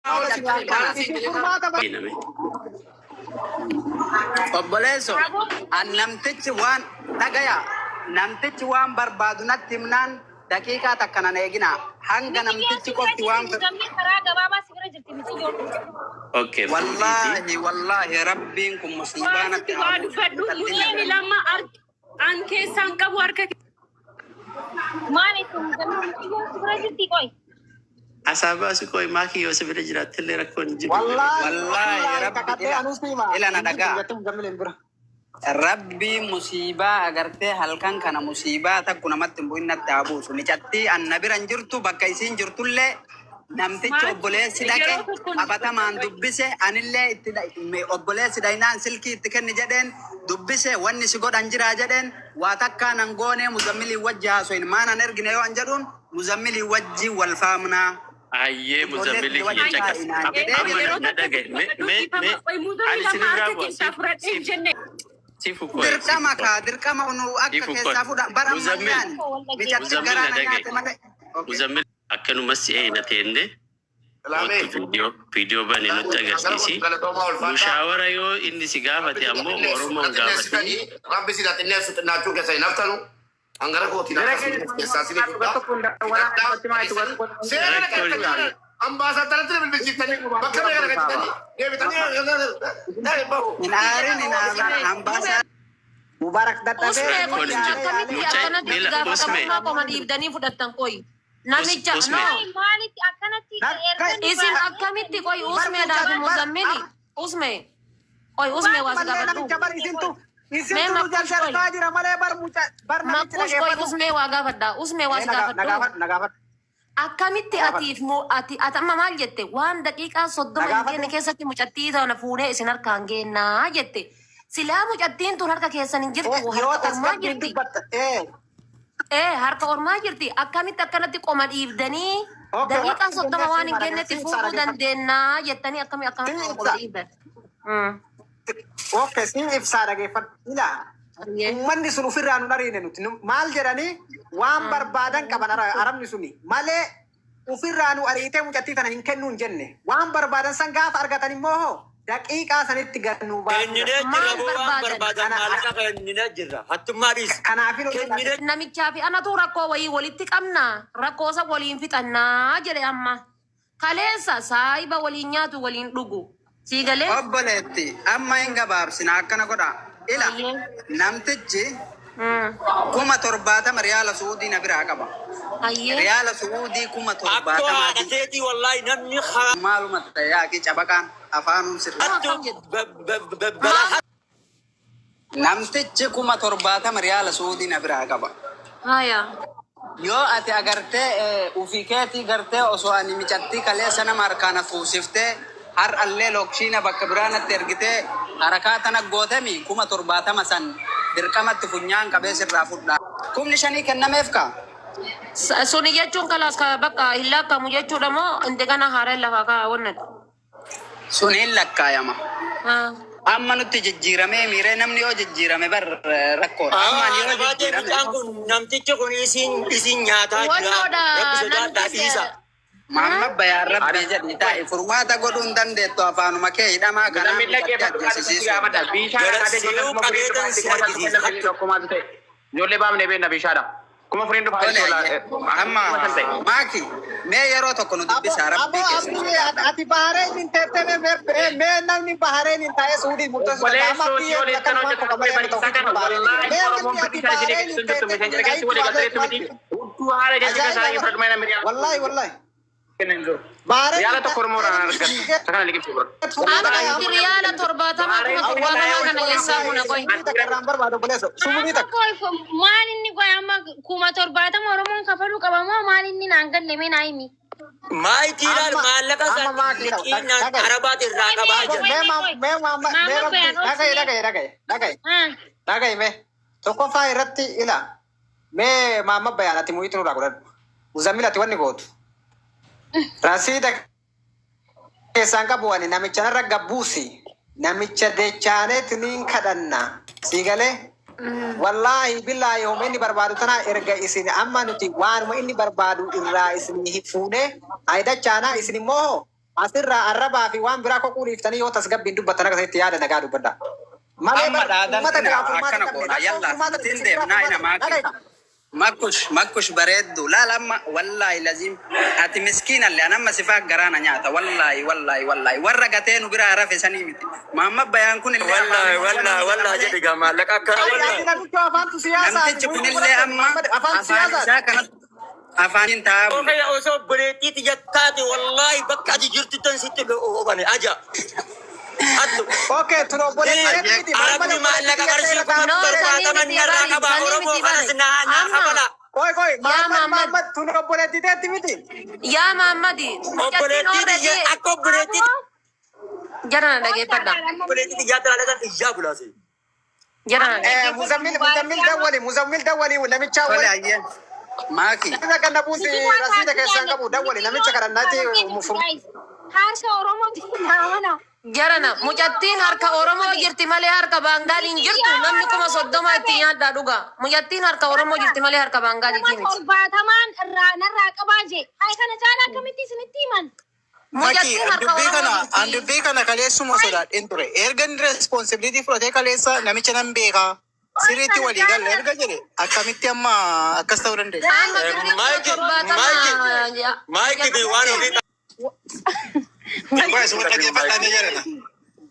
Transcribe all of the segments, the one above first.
Isin furmaata Kenname. Obboleesso, an namtichi waan dhagaya, namtichi waan barbaadu natti himnaan daqiiqaa takka nan eegina. Hanga Miciyyoon namtichi si bira qofti jirti waan fedhu. muzammil karaa gabaabaa si bira jirti miciyyoon. Okay, fuudhiiti. Wallaahi wallaahi rabbiin kun musiibaa Waan natti sitti haa waa buusu. dubbadhu Intalli na muzammil bira amma an keessaan qabu harka Maal itti muzammil miciyyoon si bira jirti qoy. Asaa baasu qoy maakii yoo si bira jiraattillee rakkoon hin jiru. Wallaahi Wallaahi wallaahi rabbi kakadhee ila anuu siima ila na hin jirtu dhagaa. jettee muzammil hin bira. Rabbii musiibaa agartee halkan kana musiibaa takku namatti hin bu'in natti haa buusu. Micattii anna bira hin jirtu bakka isiin jirtullee namtichi maal obboleessi dhaqe yeroo tokko qabatamaan dubbise anillee itti obboleessi dhaynaan silkii itti kenni jedheen dubbise wanni si godhan jiraa jedheen waa takkaa nan goonee muzammilii wajji haasoin maanan ergine yoo an jedhuun muzammilii wajji wal faamnaa. Ayyee Ijoollee muzammilli tiyya kiyya wajji caqas. taa'inaan Amma jedhee amma jedhe. yeroo na takka dhagaye. Mee dubbadhu mee dhiifama mee qoy ani muzammil amma sinirraa harka bu'a keessaa siif fudhadhee hin siif jenne. siif qoy siif Dirqama qoy kaa dirqama nu akka siif qoy. keessaa fudha bara Muzammil ammayyaan micatti muzammil garaa na na dhagaye. nyaate malee. Okay. Muzammil akkanumas si'ee na teenne Salaamee. kootu viidiyoo viidiyoo bane nutti agarsiisi. Galatoomaa ulfaataa. Mushaawara yoo inni si gaafate Rabbi si ammoo xinneessu, Oromoon na gaafatini. xinneessitanii, Rabbi si xinneessu xinnaachuu keessa hin haftanu. Hangara kootiin Gara akkasii keenya keessaa si dubartoota fudhaa. kun dawwalaa Fidadhaa. irratti maa itti Dhageessanii seera Rakkoon hin dhaqatanii jiru. ambaasaaddaratti bilbilchiiftanii bakka meeqa dhaqatanii deebitanii bahu. Hin aarin hin aarin hambaasaa. Mubarak dadhabee Usmee Rakkoon qoy hin jiru. akkamitti Mucaa akkanatti itti mila usmee gaafatamummaa qoma dhiibdanii fudhattan qoy. Namicha usmee no. Maali maalitti akkanatti erga nu Isin baasee akkamitti qoy bar usmeedhaaf mucaa bar muzammili usmee qoy usmee waa si mallee gaafadhu. namicha bar isintu Mee isintu nu makkush qoy jarjartaa jira malee bar mucaa bar namichi makkush qoy dhageeffadhu. usmee waa gaafadha usmee waa Mee si nagaa gaafadhu. nagaafadhu nagaafadhu Akkamitti nagaafadhu atiif moo ati ati amma maal jette waan daqiiqaa 30 hin geenne nagaafadhu. keessatti mucattii tana fuunee isin harkaan geennaa jette. Silaa mucattiin tun harka keessan hin jirtu Yoo harka ormaa tasgabbiin jirti. dubbatta ee Ee harka ormaa jirti akkamitti akkanatti qoma dhiibdanii okay daqiiqaa waan 30 jennee waan si hin mara geennetti si ibsaa fuudhuu dhaggeeffadhu. dandeennaa jettanii akkami Si akkanatti qoma ibsa. dhiibdan. Okay si ibsaa dhaggeeffadhu. Ilaa Ayyee. uummanni sun ofirraa nu dhariine nuti maal jedhanii waan barbaadan qaban arabni suni malee ofirraa nu ariitee mucattii tana hin kennu hin jenne waan barbaadan san gaafa argatan immoo hoo daqiiqaa sanitti gad nu baasuu Kenninee danda'u. jirra Maal boo waan barbaadan? barbaadan Kana maallaqa kenninee jirra. Hattummaa dhiis. kanaafin hojii Kenninee Namichaa fi anatu rakkoo wayii walitti qabna rakkoo isa waliin fixannaa jedhe amma. Kaleessa saayiba waliin nyaatu waliin dhugu. Sii galee? Obboleetti amma hin gabaabsina akkana godha. Ila Ayyee. namtichi 70,000 riyaala Suudii na biraa qaba. Ayyee. Riyaala Suudii kuma Akkoo torbaatamaa haadha teetii wallaahi namni karaa maaluma ta'e yaaqii cabaqaan afaanuun sirrii. Akkam hattuu jedhu? balaa Maal? Namtichi 70,000 riyaala Suudii na biraa qaba. Haya. Yoo ati agartee ufii keetii gartee osoo ani micattii kaleessa nama harkaan fuusiftee har'allee lokshiina bakka biraa natti ergitee harakaa tana gootemi 70,000 san dirqamatti funyaan qabee sirraa fudhaa. 5,000 kennameef kaa? Suni jechuun kalaas ka bakka hin lakkamu jechuudha moo indegana haaraan lafaa kaa wannan? Sun hin lakkaayama. Amma nutti jijjiiramee miiree namni yoo jijjiirame bar rakkoodha. Amma ani yoo Arabaatee jijjiirame mucaan kun namtichi kun isin isin nyaataa jira. Wannoodha Rabbi sodaadhaa namtichi. dhiisa. Maamma bayaan rabbii jedhi taa'i furmaata godhuu hin dandeettu afaanuma kee hidhamaa kanaa Muzammil mucatti dhaggeeffadhu kaata si ajjeesisiisuu. gaafadha. Biishaadha Gara kaatee ijoollee seeruu 4,000 dhufaa qabeetan itti si kuma argisiisa. tokko Hattu. tokko ta'e. Ijoollee baafnee beekna biishaadha. 4,000 dhufaa Tole itti ayyee. Amma kuma shan ta'e. maaki mee yeroo tokko nu Abo dubbisaa abo rabbii keessan abdi sodaadha. ati Bahrain hin teettee mee mee namni Bahrain hin taa'ee Suudii murteessuu danda'a. Amma Obboleessoo abdii si eeguu waliin akka kan numaan hojjetan qofa ture malee namni barsiisaa tokko kana Bahrain jira. wallaahi Mee Oromoon wanti ati fedhii isaa isinii Bahrain hin ibsu hin jirtu teettee miseensa keessi walii galteetu miti. Hudduu haala jecha ajaa'iba isaa fudhatu mana miriyaa wallahi wallahi kenna hin jiru. Bahrain Riyaala hin tokko Oromoodhaan argatu. taa'ee Isa kana liqimsi godhu. Akkamitti riyaala 70 70,000 kana eessaa fuuna qoy? Sumii takka irraan barbaadu obboleesso. Sumii Amma takka. qoy maal inni qoy amma 70,000 Oromoon kafaluu qaba moo maal inni naan galle mee naa himi. Maayitiidhaan Amma maallaqa amma san maakii ta'u liqiin dhagaye. arabaat irraa Qoy qabaa mee jira. qoy Mee mee maam qoy. mee maam mee Maama rabbi bayaan dhagaye obsi mee. dhagaye dhagaye dhagaye Ah. dhagaye mee tokkoffaa irratti ila mee maamma bayaan ati muyitu nurraa godhadhu. Muzammil ati wanni gootu. Rasiida keessaan qabu ani namicha narra gabbuusi. Namicha dechaaneet niin kadhanna. Sii galee wallaahi billaahi homa inni barbaadu tana erga isin amma nuti waanuma inni barbaadu irraa isin fuunee ayidachaanaa isin immoo hoo Asirraa arrabaa fi waan biraa koquu dhiiftanii yoo tasgabbiin dubbattan akkasitti yaada nagaa dubbadha. Malee Amma bar dhaadan uummata ina biraa furmaata akkana hin qabne goona rakkoon yalla furmaata nuti hin isin biraa deemnaa ina furmaata maaki. dhagaye. Makkush makkush bareeddu laal amma wallaahi lazim ati miskiinallee an amma sifaa garaana nyaata wallaahi wallaahi wallaahi warra gatee nu biraa rafe sanii miti maamma bayaan kun illee afaan Wallaahi wanni wallaahi jedha wallaahi malee jedhi gaa maallaqa akka Ay, wallaahi. ati namicha afaantu siyaasaati namtichi muhiitu kunillee godhadhu amma Muhammad afaan afaan siyaasaati. isaa kanatti afaaniin taa'aa bule. Ofe osoo obboleettii xiyyattaate wallaahi bakka ati jirtu tan sitti obane aja. Hattu. Okay, tun obboleettii Ayyee miti Muhammad Arabni obboleettii maallaqa xiyyattee qarshii irra kuma No, kaa'u sanii torbaataman miti narraa bari, qaba. sanii Oromoo miti kanas bari. naa naa Amma kafala. Koi koi yaa Muhammad Muhammad, Muhammad tun obboleettii teetti miti. yaa Muhammadi, mucattiin Obboleettii xiyya already akka obboleettii jara na dhageeffadha. obboleettii xiyyaatti laallatan iyyaa bulaase. Jara na dhageeffadha. Muzammil Muzammil dawwali Muzammil dawwali namicha Tole wali ayyee maaki. kana buusi rasiida keessaan qabu dawwali namicha kana natti Harka Oromoo naamana. Jarana mucattiin harka Oromoo jirti malee harka Baangaaliin jirtu namni 30,000 itti nyaadhaa dhuga. Mucattiin harka Oromoo jirti malee harka Baangaaliitii Kuma miti. torbaatamaan irraa narraa qabaa jee. Hai kana caalaa akkamitti isinitti himan? Maki, Mucattiin harka dubbii Oromoo kana, an jirti. dubbii kana kaleessuma sodaadheen ture. Erga inni responsibility fudhatee kaleessa namicha nan beekaa. Oi Sirriitti kana walii galla caalaa. erga jedhe akkamitti amma akkas ta'uu dandeenya? Amma birrii kuma Maayiki maayiki torbaatama maayiki waan ofii Guys, wal dhaggeeffadhaa ni jedhana.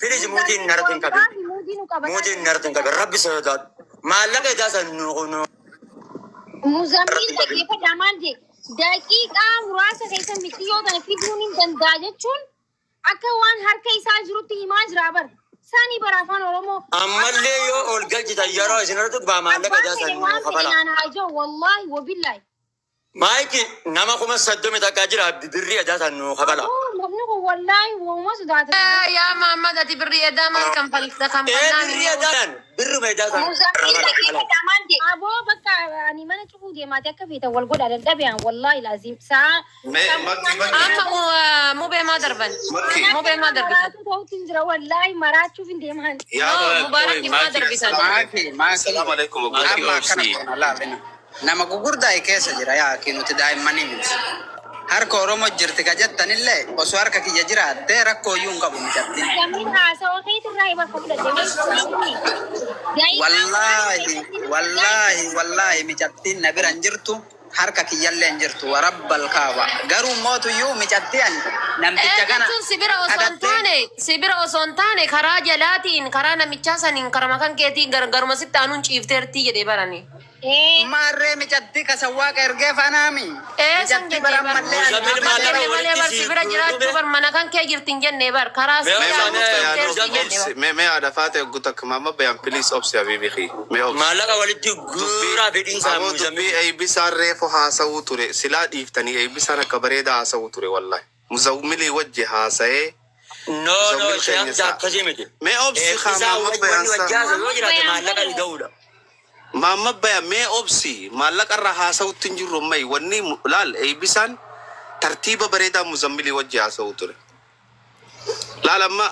Bilis muutiin narratti hin qabin. Wallaahi muudii nu qabataa Muutiin narratti hin qabin. Rabbi sodaadhu. Maallaqa isaa san nu nu Muzammil narratti hin qabin. dhaggeeffadhaa maal jee daqiiqaa muraasa keessa mitiyyoo tana fiduun hin danda'a jechuun akka waan harka isaa jirutti himaa jira bar. Sani bara afaan Oromoo afaan Ammallee yoo Oromoo ol galchitan yeroo isin irratti baa maallaqa abbaan isaa fedhe san nu waan fedhe kafala. naan haa jiru wallaahi wabillaahi. Maayiki nama 31,000 jira birrii isaa san nu kafala. Aboo namni kun wallaahi wooma sodaata. Yaa Muhammad ati birrii edaa maal kanfalta Ee kanfalnaan birrii isaa san birruma isaa san Muzammil kafala. dhaggeeffadhaa maal jee aboo bakka ani mana cufuu deemaate akka feetan wal godha dadhabeen wallaahi laaziim saa Mee sammuu makki waan makki Amma mubee maa darban? makki Mubee maa darbisan? maraatu ta'utti hin jira wallaahi maraachuuf hin deeman. yaa No, Qoy Mubaarak maa maaki darbisan? Maaki maaki. Assalaamu alaikum maaki Amma akkana obsi. goona laalina. Nama gugurdaa'e keessa jira yaa akii nuti daa'immanii miti. Harka Oromoo jirti ka jettanillee osoo harka kiyya jiraattee rakkoo iyyuu hin qabu mucattiin. Muzammil haasawaa keetirraa bakka fudhate daqiiqaa muraasa Wallaahi keessatti wallaahi wallaahi micattiin na bira hin jirtu harka kiyyallee hin jirtu warabbal kaaba. Garuu mootuyyuu micattii ani namticha kana Jechuun sibira osoo hin kadhattee taane sibira osoo hin taane karaa jalaatiin karaa namichaa saniin karama kan keetiin gargaruma sitti aanuun ciifteertii jedhee barani. maarree micattii kasawwaaqa ergee fanaami. Ee san Micattii jennee bara bar. ammallee ani Muzammil San maallaqa jenne malee walitti bar sii sibira jiraachuu guutume. bar mana kan kee jirti hin jennee bar karaa Mee sitti Mee aanuun maamma bayaan ciifteertii Muzammil jennee bar. obsi mee mee haadha faate guutakka maamma bayaan please obsi habiibi kii mee obsi. Maallaqa walitti Dubbii guuraa fedhiinsaa aboo Muzammil. dubbii eebbisaan reefu haasawuu ture silaa dhiiftanii eebbisaan akka bareedaa haasawuu ture wallahi. Muzammilii wajji haasa'ee No no muzammil keenya sheekh isaa. akkasii miti. Mee obsi kaa Eebbisaa maamma wanni bayaan saa. wajji haasa'u yoo Muhammad jiraate bayaan maallaqa godhe. ida'uudha. Maamma baya mee obsi maallaqa irraa haasawutti hin jirru ammayi wanni laal eebbisaan tartiiba bareedaa muzammilii wajji haasawuu ture. Laal amma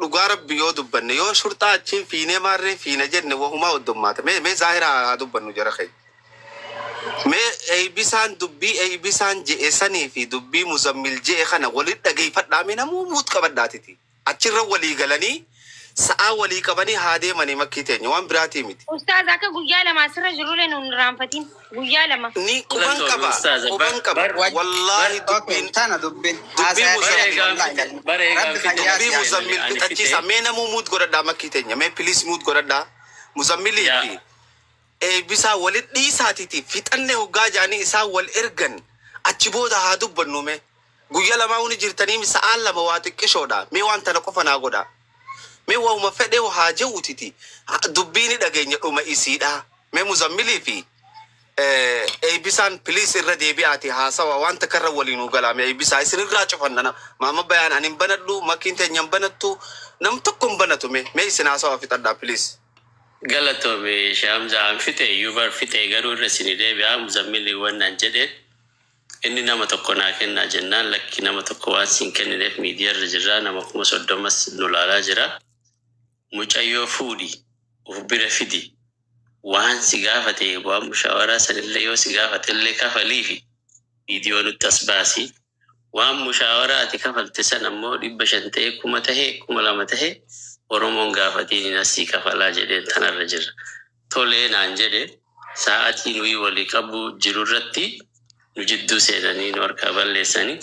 dhugaa rabbi yoo dubbanne yoo shurxaa achiin fiinee maarree fiine jenne wahumaa oddummaata. Mee mee zaahiraa haa dubbannu jara keenya. Mee eebbisaan dubbii eebbisaan je'e sanii fi dubbii muzammil je'e kana walit dhageeffadhaa mee namuu muut qabadhaatiti. Achirra walii galanii sa'aa walii qabanii haa deemanii makkii teenya waan biraatii miti. Ustaaz akka guyyaa lama asirra jirullee nu hin irraanfatin. Guyyaa lama. Ni quban Galatoomii qaba ustaaza. quban qaba Bar Waj wallaahi okay dubbiin tana dubbiin dubbii haasa'aa bara jirani muzammil eegaan wallaahi fixe lazim. bara eegaan Rabbi fixe fayyaa dubbii si haa muzammil muzammil ani fixachiisa fixe mee namuu muut godhadhaa makkii teenya mee piliis muut godhadhaa muzammilii yaa fi eebbisaa walit dhiisaatiti fixanne hoggaa jaanii isaa wal ergan achi booda haa dubbannu mee guyya lamaa huni jirtanii sa'aan lama waa xiqqishoodha mee waan tana qofa naa godha mee wauma fedhe haa je'utiti dubbiini dhageenya dhuma isiidha mee muzammilii fi eebbisaan piliis irra deebi'aati haasawa waan takka irra waliin nu galaame eebbisaa isin irraa cufannana maama bayaan ani hin banadhu makkiin teenya hin banattu nam tokko hin banatu mee mee isin haasawa fixadhaa piliis. Galatoome Shaamzaan fixe iyyuu bar fixe garuu irra isin deebi'aa muzammilii wannaan jedhe inni nama tokko naa kennaa jennaan lakki nama tokko waan siin kennineef miidiyaa irra jirraa nama 30,000 nu laalaa jira. Mucayyoo fuudhi of bira fidi waan si gaafate waan mushaawaraa sanillee yoo si gaafate illee kafaliifi viidiyoo nutti as baasi Waan mushaawaraa ati kafalte san ammoo 500 ta'e, 1000 ta'e, 2000 ta'e, Oromoon gaafatiin asii kafalaa jedheen tanarra jirra. Tolee naan jedhe. Sa'atii nuyi walii qabu jiru irratti nu jidduu seenanii nu harkaa balleessanii.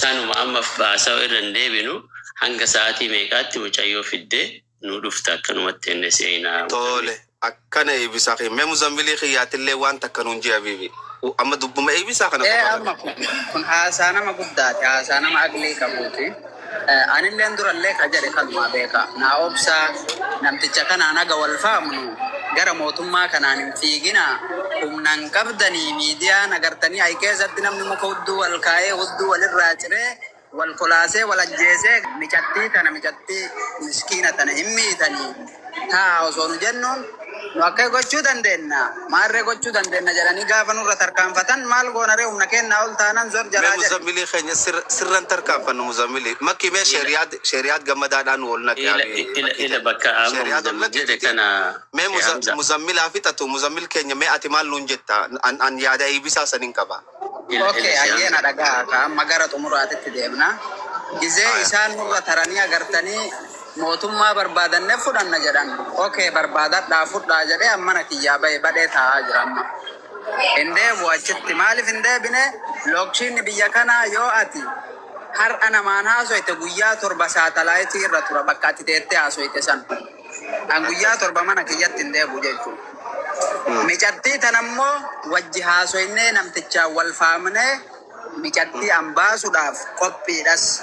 Sanuma amma haasawa irra hin deebinu. Hanga sa'atii meeqaatti mucayyoo fiddee nu dhufta akkanumatti enne seenaa? Tole, akkana eebisaa kiyya. Mee muzammilii kiyyaatillee waan takka nuun jee habiibi. Amma dubbuma eebisaa kana Ee qofa amma kun haasaa nama guddaati, haasaa nama aqlii qabuuti. Anilleen durallee ka jedhe kanumaa beeka. Naa obsaa, namticha kanaan haga wal faamnu gara mootummaa kanaan hin fiigina, humnan qabdanii miidiyaan agartanii ayi keessatti namni muka hudduu wal kaayee, hudduu walirraa ciree, wal kolaasee, wal ajjeesee, micattii tana, micattii miskiina tana hin miitanii taa osoo nu jennuun nu akka gochuu dandeenya, maarree gochuu dandeenya jedhanii gaafa nurra tarkaanfatan maal goonaree? Humna kennaa ol taanan zor Mee jalaa jedhe. Muzammilii keenya sirran tarkaanfannu muzammilii. Makki mee sheeriyaat gammadaadhaan wal naqe Ila habiibi ila makkii ila ta'e. bakka amma Sheeriyaat ol muzammil jedhe naqeetiti. kana Mee Hamza. Muzammilaa fixatu, muzammil keenya, mee ati maal nuun jetta? An yaada eebisaa sanin qaba. Ila Okay, ila ayyeena Hamza. dhagaa ka amma gara xumuraatitti deemna. Gizee isaan nurra taranii agartanii mootummaa barbaadanne fudhanna jedhan. Okay, barbaadadhaa fudhaa jedhee ammana kiyyaa bahe badhee taa'aa jira amma. Hin deebu achitti. Maaliif hin deebine? Lokshiinni biyya kanaa yoo ati har'a namaan haasoyte guyyaa 7 saatalaayitii irra tura bakka ati teettee haasoyte san. An guyyaa 7 mana kiyyatti hin deebu jechuudha. Micattii tanammoo wajji haasoynee namtichaan wal faamnee micattii an baasuudhaaf qophiidhas.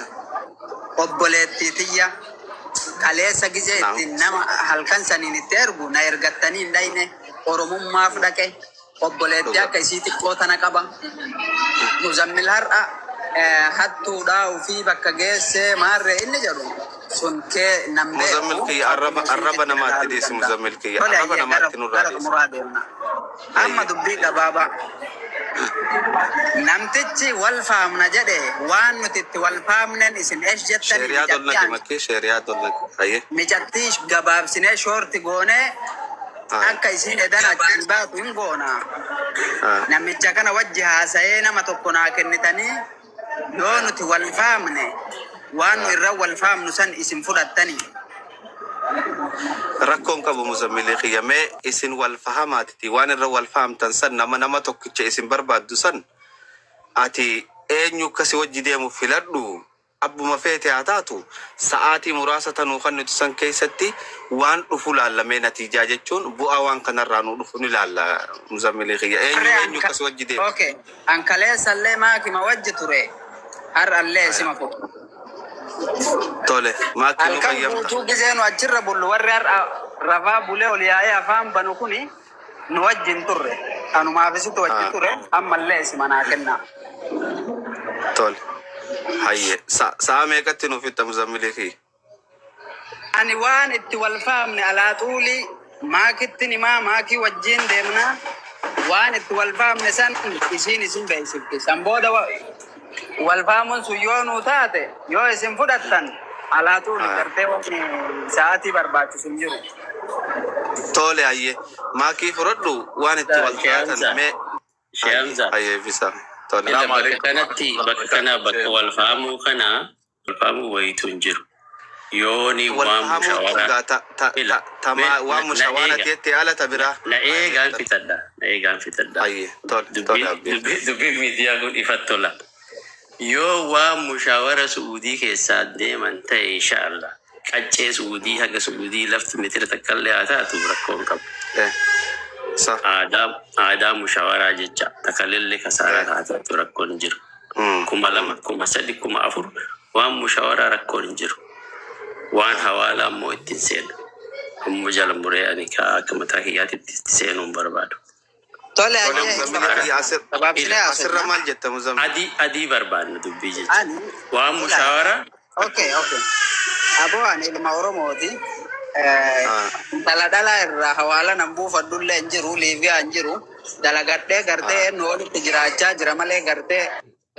Obboleettii tiyya kaleessa gizee ittiin nama halkan saniin itti ergu na ergattanii hin dhayne, Oromummaaf dhaqe, obboleettii akka isii xiqqoo tana qaba. Muzammil har'a hattuudhaa ofii bakka geessee maarree inni jedhu sun kee nan Muzammil beeku kiyya, arraba akkuma arraba isiititti na namaatti laaluu dhiisi danda'a. muzammil kiyya. Tole Arraba ayyee gara namaatti nurraa gara dhiisi. xumuraa deemna. Amma dubbii gabaabaa. Namtichi wal faamna jedhe, waan nuti itti wal faamnen isin esh jettanii Sheeriyaat ol micattii naqi an makkii, sheeriyaat ol naqi. Hayyee. Micattii gabaabsinee shoorti goonee akka isiin edan achiin baatu hin goona. Namicha kana wajji haasa'ee nama tokko naa kennitanii yoo nuti wal faamne waan nu irra wal faamnu san isin fudhattanii. Rakkoon qabu muzammilii kiyya, mee isin wal fahamaatiti waan irra wal fahamtan san nama tokkicha isin barbaaddu san ati eenyu akkasi wajji deemu filadhu, abbuma feete haa taatu. Sa'aatii muraasa tanuu kan nuti san keessatti waan dhufu laallamee natiijaa jechuun bu'aa waan kanarraa nu dhufu ni laalla muzammilii kiyya, eenyu Warri eenyu akkasi wajji deemu. Okay, an kaleessallee maakima wajji ture, har'allee isima fudhu. Tole, maakii nu Halkan fayyamta. guutuu gizee nu achirra bullu warri har'a rafaa bulee ol yaa'ee afaan banu kuni nu wajjin turre. Anumaaf isitu wajji ture, ammallee isima naa kennaa. Tole, hayye, sa'a meeqatti nu fitta muzammilii kiyya? Ani waan itti wal faamne alaa xuulii maakitti himaa, maakii wajjin deemnaa, waan itti wal faamne san isiin isin beeksifti. San booda wal faamuun sun yoo nuu taate, yoo isin fudhattan, alaa xuulii gartee wanni sa'aatii barbaachisu hin jiru. Tole, hayye, maakii fudhadhu waan itti wal taatan Hamza. mee. Hamza. Hayye bisa, tole. Ila bakka kanatti, bakka kana, bakka wal faamuu kana, wal faamuu wayitu hin jiru. Yooni Wal waan fahamuu mushawaraa dhugaa ta ta ila ta tamaa waan na mushawaara eega teettee ala ta biraa. Na eegaan fixadha, na eegaan fixadha. Hayye, tole tole abbii. Dubbiin miidiyaa kun ifatti tola. Yoo waan mushaawara Su'uudii keessaa deeman ta'e, inshallah qaccee Su'uudii haga Su'uudii lafti mitira takka illee haa taatu rakkoo hin qabu. Aadaa mushaawaraa jecha takalillee kasaaraa haa taatu rakkoon hin jiru. 2000, 3000, 4000 waan mushaawaraa rakkoon hin jiru. Waan hawaala ammoo ittiin seenu. Ammoo jala muree ani akka mataa kiyyaatitti itti seenuu hin barbaadu. Tole Tole ayyee muzammilii kiyya, gabaabsinee asirra haasofna. maal jetta muzammil? Adii adii barbaanna dubbii jecha. Ani Waan ila mushaawaraa okay. Aboo ani ilma Oromooti. Dhala dhala irraa hawaala nan buufadhullee hin jiru, Liibiyaa hin jiru. Dalagadhee gartee nu olitti jiraachaa jira malee gartee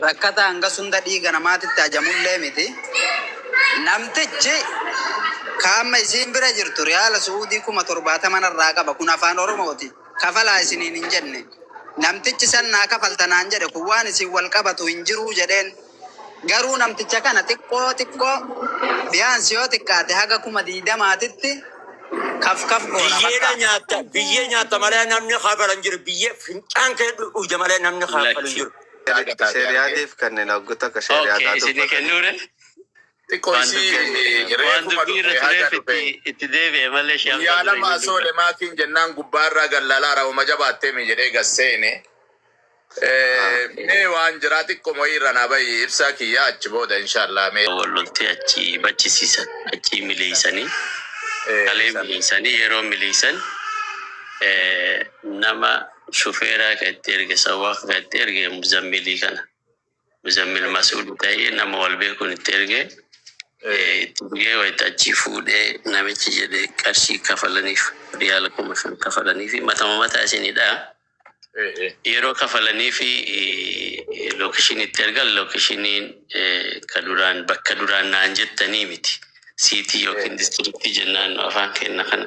rakkata hanga sunda dhiiga namaatitti ajamullee miti. Namtichi kaama isiin bira jirtu riyaala Su'uudii 70,000 narraa qaba. Kun afaan Oromooti. Kafalaa isiniin hin jenne. Namtichi san naa kafaltanaan jedhe, kun waan isin wal qabatu hin jiruu jedheen. Garuu namticha kana xiqqoo xiqqoo biyaansi yoo xiqqaate haga 20,000tti kaf kaf goona Biyyeedha bakka. Nyaatta biyyee nyaatta malee namni kafalan hin jiru. Biyyee fincaan kee dhuge malee namni kafalu hin jiru. Sheriyaatiif kanneen hoggu takka sheriyaa Okay, taatu isinii uffatan. kennuure? Xiqqoo Waan isii dubbii waan reefuma dubbii irra dhufe haga tureef dhufe. itti itti deebi'e malee Guyyaa shaamsa dura 2 hin asoo lemaatiin jennaan gubbaarraa gallalaa raawwama jabaattee mi jedhee gasseene. Mee waan jiraa xiqqoo mo'ii irra naa bahi ibsaa kiyyaa achi booda inshaallah mee. Wal loltee achi bachisiisan achi miliisanii kalee miliisanii yeroo miliisan nama shufeeraa kan itti erge sawwaa kan itti erge muzammilii kana Muzammil Masuud ta'ee nama wal beekuun itti erge itti ergee wayita achi fuudhee namichi jedhe qarshii kafalaniif riyaala 5,000 kafalanii fi matama mataa isinidha. Yeroo kafalanii fi lookeshinii itti ergan lookeshiniin ka duraan bakka duraan naan jettanii miti. City yookiin districtii jennaan nu afaan kenna kana.